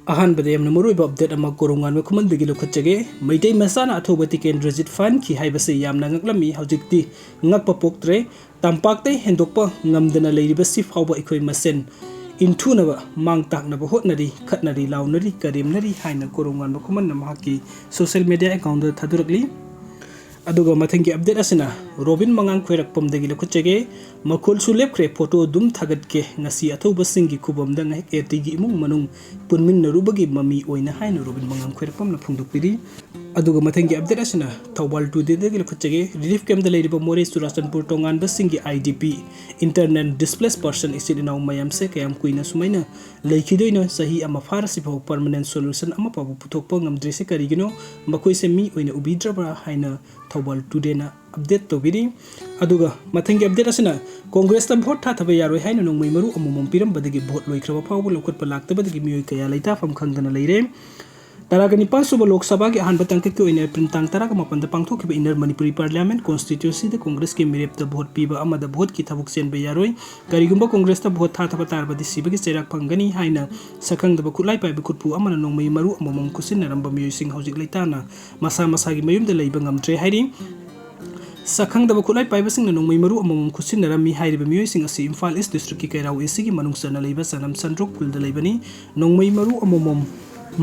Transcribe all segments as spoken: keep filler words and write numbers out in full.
ꯑꯍꯥꯟꯕꯗ ꯌꯥꯝꯅ ꯃꯔꯨꯑꯣꯏꯕ ꯑꯞꯗꯦꯠ ꯑꯃ ꯀꯣꯔꯧꯉꯥꯟꯕ ꯈꯨꯃꯟꯗꯒꯤ ꯂꯧꯈꯠꯆꯒꯦ꯫ ꯃꯩꯇꯩ ꯃꯆꯥꯅ ꯑꯊꯧꯕ ꯇꯤꯀꯦꯟꯗ꯭ꯔꯖꯤꯠ ꯐꯥꯍꯟꯈꯤ ꯍꯥꯏꯕꯁꯤ ꯌꯥꯝꯅ ꯉꯛꯂꯝꯃꯤ꯫ ꯍꯧꯖꯤꯛꯇꯤ ꯉꯛꯄ ꯄꯣꯛꯇ꯭ꯔꯦ꯫ ꯇꯝꯄꯥꯛꯇꯩ ꯍꯦꯟꯗꯣꯛꯄ ꯉꯝꯗꯅ ꯂꯩꯔꯤꯕꯁꯤ ꯐꯥꯎꯕ ꯑꯩꯈꯣꯏ ꯃꯁꯦꯟ ꯏꯟꯊꯨꯅꯕ ꯃꯥꯡ ꯇꯥꯛꯅꯕ ꯍꯣꯠꯅꯔꯤ, ꯈꯠꯅꯔꯤ, ꯂꯥꯎꯅꯔꯤ, ꯀꯔꯦꯝꯅꯔꯤ ꯍꯥꯏꯅ ꯀꯣꯔꯧꯉꯥꯟꯕ ꯈꯨꯃꯟꯅ ꯃꯍꯥꯛꯀꯤ ꯁꯣꯁꯤꯌꯦꯜ ꯃꯦꯗꯤꯌꯥ ꯑꯦꯀꯥꯎꯟꯗ ꯊꯥꯗꯣꯔꯛꯂꯤ꯫ ꯑꯗꯨꯒ ꯃꯊꯪꯒꯤ ꯑꯞꯗꯦꯠ ꯑꯁꯤꯅ ꯔꯣꯕꯤꯟ ꯃꯉꯥꯡ ꯈꯣꯏꯔꯛꯄꯝꯗꯒꯤ ꯂꯧꯈꯠꯆꯒꯦ꯫ ꯃꯈꯣꯜꯁꯨ ꯂꯦꯞꯈ꯭ꯔꯦ, ꯐꯣꯇꯣ ꯑꯗꯨꯝ ꯊꯥꯒꯠꯀꯦ꯫ ꯉꯁꯤ ꯑꯊꯧꯕꯁꯤꯡꯒꯤ ꯈꯨꯕꯝꯗ ꯉꯥꯏꯍꯥꯛ ꯑꯦꯇꯤꯒꯤ ꯏꯃꯨꯡ ꯃꯅꯨꯡ ꯄꯨꯟꯃꯤꯟꯅꯔꯨꯕꯒꯤ ꯃꯃꯤ ꯑꯣꯏꯅ ꯍꯥꯏꯅ ꯔꯣꯕꯤꯟ ꯃꯉꯥꯡ ꯈꯣꯏꯔꯛꯄꯝꯅ ꯐꯣꯡꯗꯣꯛꯄꯤꯔꯤ꯫ ꯑꯗꯨꯒ ꯃꯊꯪꯒꯤ ꯑꯞꯗꯦꯠ ꯑꯁꯤꯅ ꯊꯧꯕꯥꯜ ꯇꯨꯗꯦꯗꯒꯤ ꯂꯧꯈꯠꯆꯒꯦ꯫ ꯔꯤꯂꯤꯐ ꯀꯦꯝꯞꯇ ꯂꯩꯔꯤꯕ ꯃꯣꯔꯦ Churachandpur ꯇꯣꯉꯥꯟꯕꯁꯤꯡꯒꯤ IDP, Internal Displaced Person, ꯏꯆꯤꯜ ꯏꯅꯥꯎ ꯃꯌꯥꯝꯁꯦ ꯀꯌꯥꯝ ꯀꯨꯏꯅ ꯁꯨꯃꯥꯏꯅ ꯂꯩꯈꯤꯗꯣꯏꯅꯣ? ꯆꯍꯤ ꯑꯃ ꯐꯥꯔꯁꯤꯐꯥꯎ permanent solution ꯑꯃ ꯐꯥꯎꯕ ꯄꯨꯊꯣꯛꯄ ꯉꯝꯗ꯭ꯔꯤꯁꯦ ꯀꯔꯤꯒꯤꯅꯣ? ꯃꯈꯣꯏꯁꯦ ꯃꯤ ꯑꯣꯏꯅ ꯎꯕꯤꯗ꯭ꯔꯕ꯭ꯔꯥ ꯍꯥꯏꯅ ꯊꯧꯕꯥꯜ ꯇꯨꯗꯦꯅ ꯑꯞꯗꯦꯠ ꯇꯧꯕꯤꯔꯤ꯫ ꯑꯗꯨꯒ ꯃꯊꯪꯒꯤ ꯑꯞꯗꯦꯠ ꯑꯁꯤꯅ ꯀꯣꯡꯒ꯭ꯔꯦꯁꯇ ꯚꯣꯠ ꯊꯥꯊꯕ ꯌꯥꯔꯣꯏ ꯍꯥꯏꯅ ꯅꯣꯡꯃꯩ ꯃꯔꯨ ꯑꯃꯃꯝ ꯄꯤꯔꯝꯕꯗꯒꯤ ꯚꯣꯠ ꯂꯣꯏꯈ꯭ꯔꯕ ꯐꯥꯎꯕ ꯂꯧꯈꯠꯄ ꯂꯥꯛꯇꯕꯗꯒꯤ ꯃꯤꯑꯣꯏ ꯀꯌꯥ ꯂꯩꯇꯥꯐꯝ ꯈꯪꯗꯅ ꯂꯩꯔꯦ꯫ ꯇꯔꯥꯒ ꯅꯤꯄꯥꯟ ꯁꯨꯕ ꯂꯣꯛ ꯁꯚꯥꯒꯤ ꯑꯍꯥꯟꯕ ꯇꯥꯡꯀꯛꯀꯤ ꯑꯣꯏꯅ ꯑꯦꯄ꯭ꯔꯤꯜ ꯇꯥꯡ ꯇꯔꯥꯒ ꯃꯥꯄꯟꯗ ꯄꯥꯡꯊꯣꯛꯈꯤꯕ Inner Manipuri Parliament constituencyꯗ ꯀꯣꯡꯒ꯭ꯔꯦꯁꯀꯤ ꯃꯤꯔꯦꯞꯇ ꯚꯣꯠ ꯄꯤꯕ ꯑꯃꯗ ꯚꯣꯠꯀꯤ ꯊꯕꯛ ꯆꯦꯟꯕ ꯌꯥꯔꯣꯏ꯫ ꯀꯔꯤꯒꯨꯝꯕ ꯀꯣꯡꯒ꯭ꯔꯦꯁꯇ ꯚꯣꯠ ꯊꯥꯊꯕ ꯇꯥꯔꯕꯗꯤ ꯁꯤꯕꯒꯤ ꯆꯩꯔꯥꯛ ꯐꯪꯒꯅꯤ ꯍꯥꯏꯅ ꯁꯛꯈꯪꯗꯕ ꯈꯨꯠꯂꯥꯏ ꯄꯥꯏꯕ ꯈꯨꯠꯄꯨ ꯑꯃꯅ ꯅꯣꯡꯃꯩ ꯃꯔꯨ ꯑꯃꯃꯝ ꯈꯨꯠꯁꯤꯟꯅꯔꯝꯕ ꯃꯤꯑꯣꯏꯁꯤꯡ ꯍꯧꯖꯤꯛ ꯂꯩꯇꯥꯅ ꯃꯁꯥ ꯃꯁꯥꯒꯤ ꯃꯌꯨꯝꯗ ꯂꯩꯕ ꯉꯝꯗ꯭ꯔꯦ ꯍꯥꯏꯔꯤ꯫ ꯁꯛꯈꯪꯗꯕ ꯈꯨꯠꯂꯥꯏ ꯄꯥꯏꯕꯁꯤꯡꯅ ꯅꯣꯡꯃꯩ ꯃꯔꯨ ꯑꯃꯃꯝ ꯈꯨꯠꯁꯤꯟꯅꯔꯝꯃꯤ꯫ ꯍꯥꯏꯔꯤꯕ ꯃꯤꯑꯣꯏꯁꯤꯡ ꯑꯁꯤ ꯏꯝꯐꯥꯜ ꯏꯁ ꯗꯤꯁꯇ꯭ꯔꯤꯛꯀꯤ ꯀꯩꯔꯥꯎ ꯑꯦꯁꯤꯒꯤ ꯃꯅꯨꯡ ꯆꯟꯅ ꯂꯩꯕ ꯆꯅꯝ ꯁꯟꯗ꯭ꯔꯣꯛ ꯈꯨꯜꯗ ꯂꯩꯕꯅꯤ꯫ ꯅꯣꯡꯃꯩ ꯃꯔꯨ ꯑꯃꯃꯝ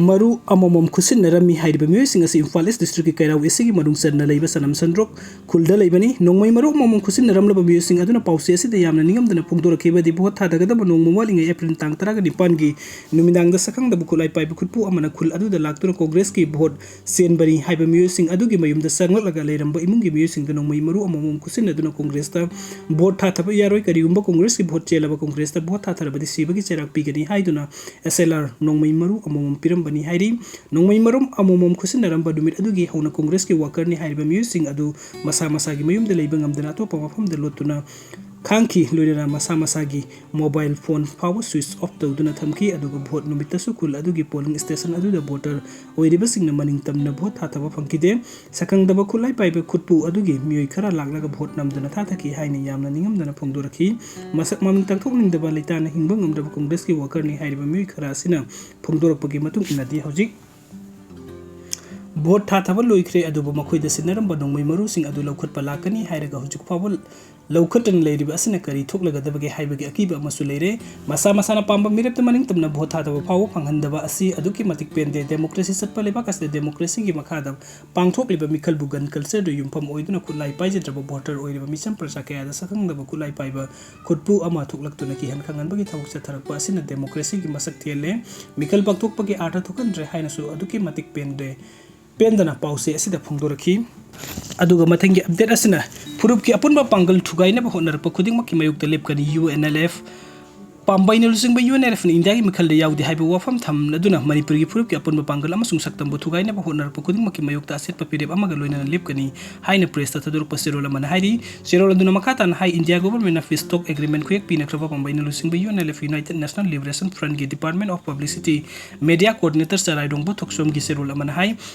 ꯃꯔꯨ ꯑꯃꯃꯝ ꯈꯨꯠꯁꯤꯟꯅꯔꯝꯃꯤ꯫ ꯍꯥꯏꯔꯤꯕ ꯃꯤꯑꯣꯏꯁꯤꯡ ꯑꯁꯤ ꯏꯝꯐꯥꯜ ꯏꯁ ꯗꯤꯁꯇ꯭ꯔꯤꯛꯀꯤ ꯀꯩꯔꯥꯎ ꯑꯦꯁꯤꯒꯤ ꯃꯅꯨꯡ ꯆꯟꯅ ꯂꯩꯕ ꯆꯅꯝ ꯁꯟꯗ꯭ꯔꯣꯛ ꯈꯨꯜꯗ ꯂꯩꯕꯅꯤ꯫ ꯅꯣꯡꯃꯩ ꯃꯔꯨ ꯑꯃꯃꯝ ꯈꯨꯠꯁꯤꯟꯅꯔꯝꯂꯕ ꯃꯤꯑꯣꯏꯁꯤꯡ ꯑꯗꯨꯅ ꯄꯥꯎꯆꯦ ꯑꯁꯤꯗ ꯌꯥꯝꯅ ꯅꯤꯡꯉꯝꯗꯅ ꯐꯣꯡꯗꯣꯔꯛꯈꯤꯕꯗꯤ ꯚꯣꯠ ꯊꯥꯗꯒꯗꯕ ꯅꯣꯡꯃ ꯋꯥꯠꯂꯤꯉꯩ ꯑꯦꯄ꯭ꯔꯤꯜ ꯇꯥꯡ ꯇꯔꯥꯒ ꯅꯤꯄꯥꯟꯒꯤ ꯅꯨꯃꯤꯗꯥꯡꯗ ꯁꯛꯈꯪꯗꯕ ꯈꯨꯠꯂꯥꯏ ꯄꯥꯏꯕ ꯈꯨꯠꯄꯨ ꯑꯃꯅ ꯈꯨꯜ ꯑꯗꯨꯗ ꯂꯥꯛꯇꯨꯅ ꯀꯣꯡꯒ꯭ꯔꯦꯁꯀꯤ ꯚꯣꯠ ꯆꯦꯟꯕꯅꯤ ꯍꯥꯏꯕ ꯃꯤꯑꯣꯏꯁꯤꯡ ꯑꯗꯨꯒꯤ ꯃꯌꯨꯝꯗ ꯆꯪꯂꯛꯂꯒ ꯂꯩꯔꯝꯕ ꯏꯃꯨꯡꯒꯤ ꯃꯤꯑꯣꯏꯁꯤꯡꯗ ꯅꯣꯡꯃꯩ ꯃꯔꯨ ꯑꯃꯃꯝ ꯈꯨꯠꯁꯤꯟꯅꯗꯨꯅ ꯀꯣꯡꯒ꯭ꯔꯦꯁꯇ ꯚꯣꯠ ꯊꯥꯊꯕ ꯌꯥꯔꯣꯏ, ꯀꯔꯤꯒꯨꯝꯕ ꯀꯣꯡꯒ꯭ꯔꯦꯁꯀꯤ ꯚꯣꯠ ꯆꯦꯜꯂꯕ ꯀꯣꯡꯒ꯭ꯔꯦꯁꯇ ꯚꯣꯠ ꯊꯥꯊꯔꯕꯗꯤ ꯁꯤꯕꯒꯤ ꯆꯩꯔꯥꯛ ꯄꯤꯒꯅꯤ ꯍꯥꯏꯗꯨꯅ SLR ꯅꯣꯡꯃꯩ ꯃꯔꯨ ꯑꯃꯃꯝ ꯄꯤꯔꯝꯕꯅꯤ ꯍꯥꯏꯔꯤ꯫ ꯅꯣꯡꯃꯩ ꯃꯔꯨ ꯑꯃꯃꯝ ꯈꯨꯠꯁꯤꯟꯅꯔꯝꯕ ꯅꯨꯃꯤꯠ ꯑꯗꯨꯒꯤ ꯍꯧꯅ ꯀꯣꯡꯒ꯭ꯔꯦꯁꯀꯤ ꯋꯥꯀꯔꯅꯤ ꯍꯥꯏꯔꯤꯕ ꯃꯤꯑꯣꯏꯁꯤꯡ ꯑꯗꯨ ꯃꯁꯥ ꯃꯁꯥꯒꯤ ꯃꯌꯨꯝꯗ ꯂꯩꯕ ꯉꯝꯗꯅ ꯑꯇꯣꯞꯄ ꯃꯐꯝꯗ ꯂꯣꯠꯇꯨꯅ ꯈꯥꯡꯈꯤ, ꯂꯣꯏꯅꯅ ꯃꯁꯥ ꯃꯁꯥꯒꯤ mobile phone ꯐꯥꯎꯕ switch off ꯇꯧꯗꯨꯅ ꯊꯝꯈꯤ꯫ ꯑꯗꯨꯒ vote ꯅꯨꯃꯤꯠꯇꯁꯨ ꯈꯨꯜ ꯑꯗꯨꯒꯤ polling station ꯑꯗꯨꯗ voter ꯑꯣꯏꯔꯤꯕꯁꯤꯡꯅ ꯃꯅꯤꯡ ꯇꯝꯅ vote ꯊꯥꯊꯕ ꯐꯪꯈꯤꯗꯦ꯫ ꯁꯛꯈꯪꯗꯕ ꯈꯨꯠꯂꯥꯏ ꯄꯥꯏꯕ ꯈꯨꯠꯄꯨ ꯑꯗꯨꯒꯤ ꯃꯤꯑꯣꯏ ꯈꯔ ꯂꯥꯛꯂꯒ vote ꯅꯝꯗꯨꯅ ꯊꯥꯊꯈꯤ ꯍꯥꯏꯅ ꯌꯥꯝꯅ ꯅꯤꯡꯉꯝꯗꯅ ꯐꯣꯡꯗꯣꯔꯛꯈꯤ꯫ ꯃꯁꯛ ꯃꯃꯤꯡ ꯇꯥꯛꯊꯣꯛꯅꯤꯡꯗꯕ ꯂꯩꯇꯥꯅ ꯍꯤꯡꯕ ꯉꯝꯗ꯭ꯔꯕ Congressꯀꯤ workerꯅꯤ ꯍꯥꯏꯔꯤꯕ ꯃꯤꯑꯣꯏ ꯈꯔ ꯑꯁꯤꯅ ꯐꯣꯡꯗꯣꯔꯛꯄꯒꯤ ꯃꯇꯨꯡ ꯏꯟꯅꯗꯤ, ꯍꯧꯖꯤꯛ vote ꯊꯥꯊꯕ ꯂꯣꯏꯈ꯭ꯔꯦ, ꯑꯗꯨꯕꯨ ꯃꯈꯣꯏꯗ ꯁꯤꯟꯅꯔꯝꯕ ꯅꯣꯡꯃꯩ ꯃꯔꯨꯁꯤꯡ ꯑꯗꯨ ꯂꯧꯈꯠꯄ ꯂꯥꯛꯀꯅꯤ ꯍꯥꯏꯔꯒ ꯍꯧꯖꯤꯛ ꯐꯥꯎꯕ ꯂꯧꯈꯠꯇꯅ ꯂꯩꯔꯤꯕ ꯑꯁꯤꯅ ꯀꯔꯤ ꯊꯣꯛꯂꯒꯗꯕꯒꯦ ꯍꯥꯏꯕꯒꯤ ꯑꯀꯤꯕ ꯑꯃꯁꯨ ꯂꯩꯔꯦ꯫ ꯃꯁꯥ ꯃꯁꯥꯅ ꯄꯥꯝꯕ ꯃꯤꯔꯦꯞꯇ ꯃꯅꯤꯡ ꯇꯝꯅ vote ꯊꯥꯗꯕ ꯐꯥꯎꯕ ꯐꯪꯍꯟꯗꯕ ꯑꯁꯤ ꯑꯗꯨꯛꯀꯤ ꯃꯇꯤꯛ ꯄꯦꯟꯗꯦ꯫ Democracy ꯆꯠꯄ ꯂꯩꯕꯥꯛ ꯑꯁꯤꯗ democracyꯒꯤ ꯃꯈꯥꯗ ꯄꯥꯡꯊꯣꯛꯂꯤꯕ ꯃꯤꯈꯜꯕꯨ gun cultureꯗꯨ ꯌꯨꯝꯐꯝ ꯑꯣꯏꯗꯨꯅ ꯈꯨꯠꯂꯥꯏ ꯄꯥꯏꯖꯗ꯭ꯔꯕ voter ꯑꯣꯏꯔꯤꯕ ꯃꯤꯆꯝ ꯄ꯭ꯔꯖꯥ ꯀꯌꯥꯗ ꯁꯛꯈꯪꯗꯕ ꯈꯨꯠꯂꯥꯏ ꯄꯥꯏꯕ ꯈꯨꯠꯄꯨ ꯑꯃ ꯊꯣꯛꯂꯛꯇꯨꯅ ꯀꯤꯍꯟ ꯈꯪꯍꯟꯕꯒꯤ ꯊꯕꯛ ꯆꯠꯊꯔꯛꯄ ꯑꯁꯤꯅ democracyꯒꯤ ꯃꯁꯛ ꯊꯤꯍꯜꯂꯦ꯫ ꯃꯤꯈꯜ ꯄꯥꯡꯊꯣꯛꯄꯒꯤ ꯑꯥꯔꯊ ꯊꯣꯛꯍꯟꯗ꯭ꯔꯦ ꯍꯥꯏꯅꯁꯨ ꯑꯗꯨꯛꯀꯤ ꯃꯇꯤꯛ ꯄꯦꯟꯗ꯭ꯔꯦ꯫ ꯄꯦꯟꯗꯅ ꯄꯥꯎꯆꯦ ꯑꯁꯤꯗ ꯐꯣꯡꯗꯣꯔꯛꯈꯤ꯫ ꯑꯗꯨꯒ ꯃꯊꯪꯒꯤ update ꯑꯁꯤꯅ ꯐꯨꯔꯨꯞꯀꯤ ꯑꯄꯨꯟꯕ ꯄꯥꯡꯒꯜ ꯊꯨꯒꯥꯏꯅꯕ ꯍꯣꯠꯅꯔꯛꯄ ꯈꯨꯗꯤꯡꯃꯛꯀꯤ ꯃꯥꯌꯣꯛꯇ ꯂꯦꯞꯀꯅꯤ꯫ UNLF ꯄꯥꯝꯕꯩꯅ ꯂꯨꯆꯤꯡꯕ UNLFꯅ ꯏꯟꯗꯤꯌꯥꯒꯤ ꯃꯤꯈꯜꯗ ꯌꯥꯎꯗꯦ ꯍꯥꯏꯕ ꯋꯥꯐꯝ ꯊꯝꯂꯗꯨꯅ ꯃꯅꯤꯄꯨꯔꯒꯤ ꯐꯨꯔꯨꯞꯀꯤ ꯑꯄꯨꯟꯕ ꯄꯥꯡꯒꯜ ꯑꯃꯁꯨꯡ ꯁꯛꯇꯝꯕꯨ ꯊꯨꯒꯥꯏꯅꯕ ꯍꯣꯠꯅꯔꯛꯄ ꯈꯨꯗꯤꯡꯃꯛꯀꯤ ꯃꯥꯌꯣꯛꯇ ꯑꯆꯦꯠꯄ ꯐꯤꯔꯦꯞ ꯑꯃꯒ ꯂꯣꯏꯅꯅ ꯂꯦꯞꯀꯅꯤ ꯍꯥꯏꯅ pressꯇ ꯊꯥꯗꯣꯔꯛꯄ ꯆꯦꯔꯣꯜ ꯑꯃꯅ ꯍꯥꯏꯔꯤ꯫ ꯆꯦꯔꯣꯜ ꯑꯗꯨꯅ ꯃꯈꯥ ꯇꯥꯅ ꯍꯥꯏ, India governmentꯅ peace talk agreement ꯈꯨꯌꯦꯛ ꯄꯤꯅꯈ꯭ꯔꯕ ꯄꯥꯝꯕꯩꯅ ꯂꯨꯆꯤꯡꯕ UNLF United National Liberation Frontꯀꯤ department of publicity media coordinator ꯆꯔꯥꯏꯔꯣꯡꯕ ꯊꯣꯛꯆꯣꯝꯒꯤ ꯆꯦꯔꯣꯜ ꯑꯃꯅ ꯍꯥꯏ,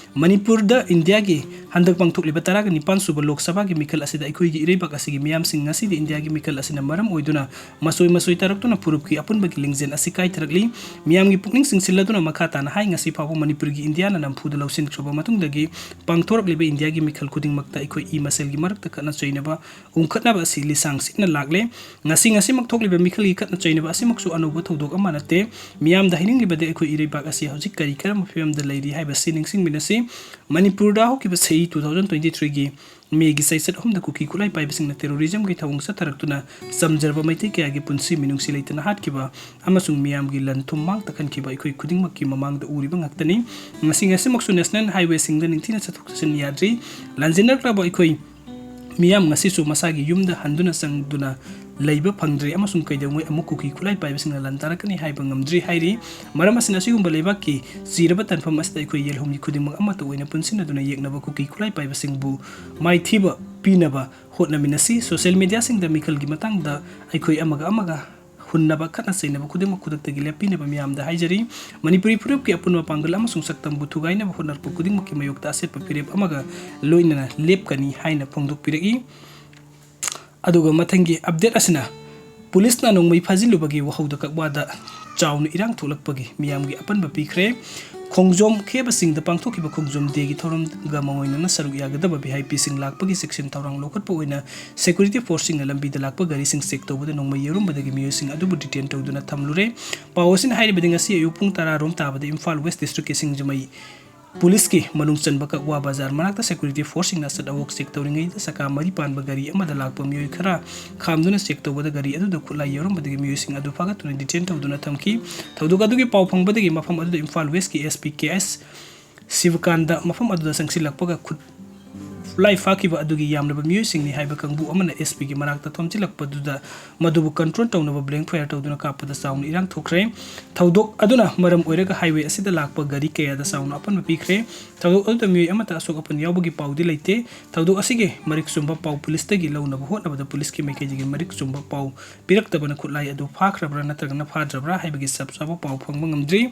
ꯃꯅꯤꯄꯨꯔꯗ ꯏꯟꯗꯤꯌꯥꯒꯤ ꯍꯟꯗꯛ ꯄꯥꯡꯊꯣꯛꯂꯤꯕ ꯇꯔꯥꯒ ꯅꯤꯄꯥꯟ ꯁꯨꯕ ꯂꯣꯛ ꯁꯚꯥꯒꯤ ꯃꯤꯈꯜ ꯑꯁꯤꯗ ꯑꯩꯈꯣꯏꯒꯤ ꯏꯔꯩꯕꯥꯛ ꯑꯁꯤꯒꯤ ꯃꯤꯌꯥꯝꯁꯤꯡ ꯉꯁꯤꯗꯤ ꯏꯟꯗꯤꯌꯥꯒꯤ ꯃꯤꯈꯜ ꯑꯁꯤꯅ ꯃꯔꯝ ꯑꯣꯏꯗꯨꯅ ꯃꯁꯣꯏ ꯃꯁꯣꯏ ꯇꯥꯔꯛꯇꯨꯅ ꯐꯨꯔꯨꯞꯀꯤ ꯑꯄꯨꯟꯕꯒꯤ ꯂꯤꯡꯖꯦꯜ ꯑꯁꯤ ꯀꯥꯏꯊꯔꯛꯂꯤ꯫ ꯃꯤꯌꯥꯝꯒꯤ ꯄꯨꯛꯅꯤꯡ ꯆꯤꯡꯁꯤꯜꯂꯗꯨꯅ ꯃꯈꯥ ꯇꯥꯅ ꯍꯥꯏ, ꯉꯁꯤ ꯐꯥꯎꯕ ꯃꯅꯤꯄꯨꯔꯒꯤ ꯏꯟꯗꯤꯌꯥꯅ ꯅꯝꯐꯨꯗ ꯂꯧꯁꯤꯟꯈ꯭ꯔꯕ ꯃꯇꯨꯡꯗꯒꯤ ꯄꯥꯡꯊꯣꯔꯛꯂꯤꯕ ꯏꯟꯗꯤꯌꯥꯒꯤ ꯃꯤꯈꯜ ꯈꯨꯗꯤꯡꯃꯛꯇ ꯑꯩꯈꯣꯏ ꯏ ꯃꯁꯦꯜꯒꯤ ꯃꯔꯛꯇ ꯈꯠꯅ ꯆꯩꯅꯕ ꯎꯪꯈꯠꯅꯕ ꯑꯁꯤ ꯂꯤꯁꯥꯡ ꯁꯤꯠꯅ ꯂꯥꯛꯂꯦ꯫ ꯉꯁꯤ ꯉꯁꯤꯃꯛ ꯊꯣꯛꯂꯤꯕ ꯃꯤꯈꯜꯒꯤ ꯈꯠꯅ ꯆꯩꯅꯕ ꯑꯁꯤꯃꯛꯁꯨ ꯑꯅꯧꯕ ꯊꯧꯗꯣꯛ ꯑꯃ ꯅꯠꯇꯦ꯫ ꯃꯤꯌꯥꯝꯗ ꯍꯥꯏꯅꯤꯡꯂꯤꯕꯗꯤ ꯑꯩꯈꯣꯏ ꯏꯔꯩꯕꯥꯛ ꯑꯁꯤ ꯍꯧꯖꯤꯛ ꯀꯔꯤ ꯀꯔꯝꯕ ꯐꯤꯕꯝꯗ ꯂꯩꯔꯤ ꯍꯥꯏꯕꯁꯤ ꯅꯤꯡꯁꯤꯡꯃꯤꯟꯅꯁꯤ꯫ ꯃꯅꯤꯄꯨꯔꯗ ꯍꯧꯈꯤꯕ ꯆꯍꯤ two thousand twenty threeꯒꯤ Mayꯒꯤ ꯆꯩꯆꯠ ꯑꯍꯨꯝꯗ ꯀꯨꯀꯤ ꯈꯨꯠꯂꯥꯏ ꯄꯥꯏꯕꯁꯤꯡꯅ terrorismꯒꯤ ꯊꯧꯑꯣꯡ ꯆꯠꯊꯔꯛꯇꯨꯅ ꯆꯝꯖꯔꯕ ꯃꯩꯇꯩ ꯀꯌꯥꯒꯤ ꯄꯨꯟꯁꯤ ꯃꯤꯅꯨꯡꯁꯤ ꯂꯩꯇꯅ ꯍꯥꯠꯈꯤꯕ ꯑꯃꯁꯨꯡ ꯃꯤꯌꯥꯝꯒꯤ ꯂꯟ ꯊꯨꯝ ꯃꯥꯡ ꯇꯥꯛꯍꯟꯈꯤꯕ ꯑꯩꯈꯣꯏ ꯈꯨꯗꯤꯡꯃꯛꯀꯤ ꯃꯃꯥꯡꯗ ꯎꯔꯤꯕ ꯉꯥꯛꯇꯅꯤ꯫ ꯉꯁꯤ ꯉꯁꯤꯃꯛꯁꯨ national highwayꯁꯤꯡꯗ ꯅꯤꯡꯊꯤꯅ ꯆꯠꯊꯣꯛ ꯆꯠꯁꯤꯟ ꯌꯥꯗ꯭ꯔꯤ꯫ ꯂꯥꯟꯖꯦꯟꯅꯔꯛꯂꯕ ꯑꯩꯈꯣꯏ ꯃꯤꯌꯥꯝ ꯉꯁꯤꯁꯨ ꯃꯁꯥꯒꯤ ꯌꯨꯝꯗ ꯍꯟꯗꯨꯅ ꯆꯪꯗꯨꯅ ꯂꯩꯕ ꯐꯪꯗ꯭ꯔꯦ ꯑꯃꯁꯨꯡ ꯀꯩꯗꯧꯉꯩ ꯑꯃꯨꯛ ꯀꯨꯀꯤ ꯈꯨꯠꯂꯥꯏ ꯄꯥꯏꯕꯁꯤꯡꯅ ꯂꯥꯟꯗꯥꯔꯛꯀꯅꯤ ꯍꯥꯏꯕ ꯉꯝꯗ꯭ꯔꯤ ꯍꯥꯏꯔꯤ꯫ ꯃꯔꯝ ꯑꯁꯤꯅ, ꯑꯁꯤꯒꯨꯝꯕ ꯂꯩꯕꯥꯛꯀꯤ ꯆꯤꯔꯕ ꯇꯥꯟꯐꯝ ꯑꯁꯤꯗ ꯑꯩꯈꯣꯏ ꯌꯦꯜꯍꯨꯝꯒꯤ ꯈꯨꯗꯤꯡꯃꯛ ꯑꯃꯠꯇ ꯑꯣꯏꯅ ꯄꯨꯟꯁꯤꯟꯅꯗꯨꯅ ꯌꯦꯛꯅꯕ ꯀꯨꯀꯤ ꯈꯨꯠꯂꯥꯏ ꯄꯥꯏꯕꯁꯤꯡꯕꯨ ꯃꯥꯏꯊꯤꯕ ꯄꯤꯅꯕ ꯍꯣꯠꯅꯃꯤꯟꯅꯁꯤ꯫ Social mediaꯁꯤꯡꯗ ꯃꯤꯈꯜꯒꯤ ꯃꯇꯥꯡꯗ ꯑꯩꯈꯣꯏ ꯑꯃꯒ ꯑꯃꯒ ꯍꯨꯟꯅꯕ, ꯈꯠꯅ ꯆꯩꯅꯕ ꯈꯨꯗꯤꯡꯃꯛ ꯈꯨꯗꯛꯇꯒꯤ ꯂꯦꯞꯄꯤꯅꯕ ꯃꯤꯌꯥꯝꯗ ꯍꯥꯏꯖꯔꯤ꯫ ꯃꯅꯤꯄꯨꯔꯤ ꯐꯨꯔꯨꯞꯀꯤ ꯑꯄꯨꯟꯕ ꯄꯥꯡꯒꯜ ꯑꯃꯁꯨꯡ ꯁꯛꯇꯝꯕꯨ ꯊꯨꯒꯥꯏꯅꯕ ꯍꯣꯠꯅꯔꯛꯄ ꯈꯨꯗꯤꯡꯃꯛꯀꯤ ꯃꯥꯌꯣꯛꯇ ꯑꯆꯦꯠꯄ ꯐꯤꯔꯦꯞ ꯑꯃꯒ ꯂꯣꯏꯅꯅ ꯂꯦꯞꯀꯅꯤ ꯍꯥꯏꯅ ꯐꯣꯡꯗꯣꯛꯄꯤꯔꯛꯏ꯫ ꯑꯗꯨꯒ ꯃꯊꯪꯒꯤ update ꯑꯁꯤꯅ ꯄꯨꯂꯤꯁꯅ ꯅꯣꯡꯃꯩ ꯐꯥꯖꯤꯜꯂꯨꯕꯒꯤ ꯋꯥꯍꯧꯗ ꯀꯛꯋꯥꯗ ꯆꯥꯎꯅ ꯏꯔꯥꯡ ꯊꯣꯛꯂꯛꯄꯒꯤ ꯃꯤꯌꯥꯝꯒꯤ ꯑꯄꯟꯕ ꯄꯤꯈ꯭ꯔꯦ꯫ ꯈꯣꯡꯖꯣꯝ ꯈꯦꯕꯁꯤꯡꯗ ꯄꯥꯡꯊꯣꯛꯈꯤꯕ ꯈꯣꯡꯖꯣꯝ ꯗꯦꯒꯤ ꯊꯧꯔꯝꯒ ꯃꯉꯣꯏꯅꯅ ꯁꯔꯨꯛ ꯌꯥꯒꯗꯕ ꯚꯤ ꯑꯥꯏ ꯄꯤꯁꯤꯡ ꯂꯥꯛꯄꯒꯤ ꯆꯦꯛꯁꯤꯟ ꯊꯧꯔꯥꯡ ꯂꯧꯈꯠꯄ ꯑꯣꯏꯅ security forceꯁꯤꯡꯅ ꯂꯝꯕꯤꯗ ꯂꯥꯛꯄ ꯒꯥꯔꯤꯁꯤꯡ check ꯇꯧꯕꯗ ꯅꯣꯡꯃꯩ ꯌꯩꯔꯝꯕꯗꯒꯤ ꯃꯤꯑꯣꯏꯁꯤꯡ ꯑꯗꯨꯕꯨ detain ꯇꯧꯗꯨꯅ ꯊꯝꯂꯨꯔꯦ꯫ ꯄꯥꯎ ꯑꯁꯤꯅ ꯍꯥꯏꯔꯤꯕꯗꯤ, ꯉꯁꯤ ꯑꯌꯨꯛ ꯄꯨꯡ ꯇꯔꯥ ꯔꯣꯝ ꯇꯥꯕꯗ ꯏꯝꯐꯥꯜ West Districtꯀꯤ ꯁꯤꯡꯖꯃꯩ ꯄꯨꯂꯤꯁꯀꯤ ꯃꯅꯨꯡ ꯆꯟꯕ ꯀꯛꯋꯥ ꯕꯖꯥꯔ ꯃꯅꯥꯛꯇ security forceꯁꯤꯡꯅ ꯑꯆꯠ ꯑꯋꯣꯛ check ꯇꯧꯔꯤꯉꯩꯗ ꯆꯀꯥ ꯃꯔꯤ ꯄꯥꯟꯕ ꯒꯥꯔꯤ ꯑꯃꯗ ꯂꯥꯛꯄ ꯃꯤꯑꯣꯏ ꯈꯔ ꯈꯥꯝꯗꯨꯅ check ꯇꯧꯕꯗ ꯒꯥꯔꯤ ꯑꯗꯨꯗ ꯈꯨꯠꯂꯥꯏ ꯌꯥꯎꯔꯝꯕꯗꯒꯤ ꯃꯤꯑꯣꯏꯁꯤꯡ ꯑꯗꯨ ꯐꯥꯒꯠꯇꯨꯅ detain ꯇꯧꯗꯨꯅ ꯊꯝꯈꯤ꯫ ꯊꯧꯗꯣꯛ ꯑꯗꯨꯒꯤ ꯄꯥꯎ ꯐꯪꯕꯗꯒꯤ ꯃꯐꯝ ꯑꯗꯨꯗ Imphal Westꯀꯤ S P K S ꯁꯤꯕꯀꯥꯟꯗ ꯃꯐꯝ ꯑꯗꯨꯗ ꯆꯪꯁꯤꯜꯂꯛꯄꯒ ꯈꯨꯠ ꯈꯨꯠꯂꯥꯏ ꯐꯥꯈꯤꯕ ꯑꯗꯨꯒꯤ ꯌꯥꯝꯂꯕ ꯃꯤꯑꯣꯏꯁꯤꯡꯅꯤ ꯍꯥꯏꯕ ꯀꯥꯡꯕꯨ ꯑꯃꯅ S Pꯒꯤ ꯃꯅꯥꯛꯇ ꯊꯣꯝꯖꯤꯜꯂꯛꯄꯗꯨꯗ ꯃꯗꯨꯕꯨ control ꯇꯧꯅꯕ blank fire ꯇꯧꯗꯨꯅ ꯀꯥꯞꯄꯗ ꯆꯥꯎꯅ ꯏꯔꯥꯡ ꯊꯣꯛꯈ꯭ꯔꯦ꯫ ꯊꯧꯗꯣꯛ ꯑꯗꯨꯅ ꯃꯔꯝ ꯑꯣꯏꯔꯒ highway ꯑꯁꯤꯗ ꯂꯥꯛꯄ ꯒꯥꯔꯤ ꯀꯌꯥꯗ ꯆꯥꯎꯅ ꯑꯄꯟꯕ ꯄꯤꯈ꯭ꯔꯦ꯫ ꯊꯧꯗꯣꯛ ꯑꯗꯨꯗ ꯃꯤꯑꯣꯏ ꯑꯃꯠꯇ ꯑꯁꯣꯛ ꯑꯄꯟ ꯌꯥꯎꯕꯒꯤ ꯄꯥꯎꯗꯤ ꯂꯩꯇꯦ꯫ ꯊꯧꯗꯣꯛ ꯑꯁꯤꯒꯤ ꯃꯔꯤꯛ ꯆꯨꯝꯕ ꯄꯥꯎ ꯄꯨꯂꯤꯁꯇꯒꯤ ꯂꯧꯅꯕ ꯍꯣꯠꯅꯕꯗ ꯄꯨꯂꯤꯁꯀꯤ ꯃꯥꯏꯀꯩꯗꯒꯤ ꯃꯔꯤꯛ ꯆꯨꯝꯕ ꯄꯥꯎ ꯄꯤꯔꯛꯇꯕꯅ ꯈꯨꯠꯂꯥꯏ ꯑꯗꯨ ꯐꯥꯈ꯭ꯔꯕ꯭ꯔꯥ ꯅꯠꯇ꯭ꯔꯒꯅ ꯐꯥꯗ꯭ꯔꯕ꯭ꯔꯥ ꯍꯥꯏꯕꯒꯤ ꯆꯞ ꯆꯥꯕ ꯄꯥꯎ ꯐꯪꯕ ꯉꯝꯗ꯭ꯔꯤ꯫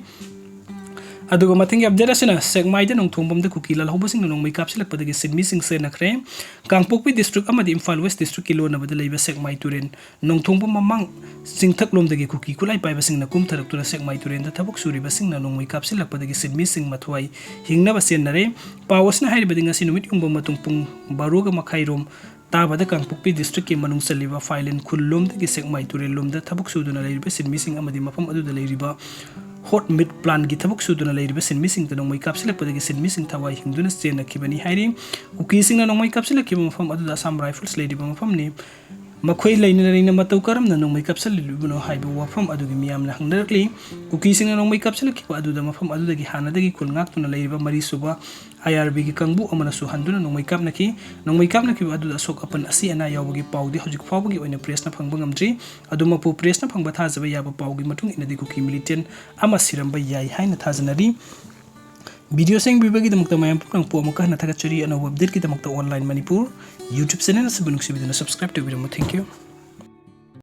ꯑꯗꯨꯒ ꯃꯊꯪꯒꯤ update ꯑꯁꯤꯅ ꯁꯦꯛꯃꯥꯏꯗ ꯅꯣꯡꯊꯣꯡꯕꯝꯗ ꯀꯨꯀꯤ ꯂꯥꯜꯍꯧꯕꯁꯤꯡꯅ ꯅꯣꯡꯃꯩ ꯀꯥꯞꯁꯤꯜꯂꯛꯄꯗꯒꯤ ꯁꯤꯟꯃꯤꯁꯤꯡ ꯆꯦꯟꯅꯈ꯭ꯔꯦ꯫ ꯀꯥꯡꯄꯣꯛꯄꯤ district ꯑꯃꯗꯤ ꯏꯝꯐꯥꯜ West districtꯀꯤ ꯂꯣꯟꯅꯕꯗ ꯂꯩꯕ ꯁꯦꯛꯃꯥꯏ ꯇꯨꯔꯦꯜ ꯅꯣꯡꯊꯣꯡꯕꯝ ꯃꯃꯥꯡ ꯆꯤꯡꯊꯛꯂꯣꯝꯗꯒꯤ ꯀꯨꯀꯤ ꯈꯨꯠꯂꯥꯏ ꯄꯥꯏꯕꯁꯤꯡꯅ ꯀꯨꯝꯊꯔꯛꯇꯨꯅ ꯁꯦꯛꯃꯥꯏ ꯇꯨꯔꯦꯜꯗ ꯊꯕꯛ ꯁꯨꯔꯤꯕꯁꯤꯡꯅ ꯅꯣꯡꯃꯩ ꯀꯥꯞꯁꯤꯜꯂꯛꯄꯗꯒꯤ ꯁꯤꯟꯃꯤꯁꯤꯡ ꯃꯊ꯭ꯋꯥꯏ ꯍꯤꯡꯅꯕ ꯆꯦꯟꯅꯔꯦ꯫ ꯄꯥꯎ ꯑꯁꯤꯅ ꯍꯥꯏꯔꯤꯕꯗꯤ, ꯉꯁꯤ ꯅꯨꯃꯤꯠ ꯌꯨꯡꯕ ꯃꯇꯨꯡ ꯄꯨꯡ ꯕꯥꯔꯣꯒ ꯃꯈꯥꯏꯔꯣꯝ ꯇꯥꯕꯗ ꯀꯥꯡꯄꯣꯛꯄꯤ districtꯀꯤ ꯃꯅꯨꯡ ꯆꯜꯂꯤꯕ ꯐꯥꯏꯂꯦꯟ ꯈꯨꯜ ꯂꯣꯝꯗꯒꯤ ꯁꯦꯛꯃꯥꯏ ꯇꯨꯔꯦꯜ ꯂꯣꯝꯗ ꯊꯕꯛ ꯁꯨꯗꯨꯅ ꯂꯩꯔꯤꯕ ꯁꯤꯟꯃꯤꯁꯤꯡ ꯑꯃꯗꯤ ꯃꯐꯝ ꯑꯗꯨꯗ ꯂꯩꯔꯤꯕ hot meat plantꯀꯤ ꯊꯕꯛ ꯁꯨꯗꯨꯅ ꯂꯩꯔꯤꯕ ꯁꯤꯟꯃꯤꯁꯤꯡꯗ ꯅꯣꯡꯃꯩ ꯀꯥꯞꯁꯤꯜꯂꯛꯄꯗꯒꯤ ꯁꯤꯟꯃꯤꯁꯤꯡ ꯊꯋꯥꯏ ꯍꯤꯡꯗꯨꯅ ꯆꯦꯟꯅꯈꯤꯕꯅꯤ ꯍꯥꯏꯔꯤ꯫ ꯀꯨꯀꯤꯁꯤꯡꯅ ꯅꯣꯡꯃꯩ ꯀꯥꯞꯁꯤꯜꯂꯛꯈꯤꯕ ꯃꯐꯝ ꯑꯗꯨꯗ Assam Rifles ꯂꯩꯔꯤꯕ ꯃꯐꯝꯅꯤ꯫ ꯃꯈꯣꯏ ꯂꯩꯅ ꯂꯩꯅ ꯃꯇꯧ ꯀꯔꯝꯅ ꯅꯣꯡꯃꯩ ꯀꯥꯞꯁꯤꯜꯂꯤꯕꯅꯣ ꯍꯥꯏꯕ ꯋꯥꯐꯝ ꯑꯗꯨꯒꯤ ꯃꯤꯌꯥꯝꯅ ꯍꯪꯅꯔꯛꯂꯤ꯫ ꯀꯨꯀꯤꯁꯤꯡꯅ ꯅꯣꯡꯃꯩ ꯀꯥꯞꯁꯤꯜꯂꯛꯈꯤꯕ ꯑꯗꯨꯗ ꯃꯐꯝ ꯑꯗꯨꯗꯒꯤ ꯍꯥꯟꯅꯗꯒꯤ ꯈꯨꯜ ꯉꯥꯛꯇꯨꯅ ꯂꯩꯔꯤꯕ ꯃꯔꯤꯁꯨꯕ ꯑꯥꯏ ꯑꯥꯔ ꯕꯤꯒꯤ ꯀꯥꯡꯕꯨ ꯑꯃꯅꯁꯨ ꯍꯟꯗꯨꯅ ꯅꯣꯡꯃꯩ ꯀꯥꯞꯅꯈꯤ꯫ ꯅꯣꯡꯃꯩ ꯀꯥꯞꯅꯈꯤꯕ ꯑꯗꯨꯗ ꯑꯁꯣꯛ ꯑꯄꯟ ꯑꯁꯤ ꯑꯅꯥ ꯌꯥꯎꯕꯒꯤ ꯄꯥꯎꯗꯤ ꯍꯧꯖꯤꯛ ꯐꯥꯎꯕꯒꯤ ꯑꯣꯏꯅ ꯄ꯭ꯔꯦꯁꯅ ꯐꯪꯕ ꯉꯝꯗ꯭ꯔꯤ꯫ ꯑꯗꯨꯃꯛꯄꯨ ꯄ꯭ꯔꯦꯁꯅ ꯐꯪꯕ ꯊꯥꯖꯕ ꯌꯥꯕ ꯄꯥꯎꯒꯤ ꯃꯇꯨꯡ ꯏꯟꯅꯗꯤ ꯀꯨꯀꯤ ꯃꯤꯂꯤꯇꯦꯟ ꯑꯃ ꯁꯤꯔꯝꯕ ꯌꯥꯏ ꯍꯥꯏꯅ ꯊꯥꯖꯅꯔꯤ꯫ ꯚꯤꯗꯤꯑꯣꯁꯤꯡ ꯌꯦꯡꯕꯤꯕꯒꯤꯗꯃꯛꯇ ꯃꯌꯥꯝ ꯄꯨꯝꯅꯃꯛꯄꯨ ꯑꯃꯨꯛꯀ ꯍꯟꯅ ꯊꯥꯒꯠꯆꯔꯤ꯫ ꯑꯅꯧꯕ ꯑꯞꯗꯦꯠꯀꯤꯗꯃꯛꯇ ꯑꯣꯟꯂꯥꯏꯟ ꯃꯅꯤꯄꯨꯔ YouTube ꯆꯦꯅꯦꯜ ꯑꯁꯤꯕꯨ ꯅꯨꯡꯁꯤꯕꯤꯗꯨꯅ ꯁꯕꯁꯀ꯭ꯔꯥꯏꯕ ꯇꯧꯕꯤꯔꯝꯃꯨ꯫ Thank you꯫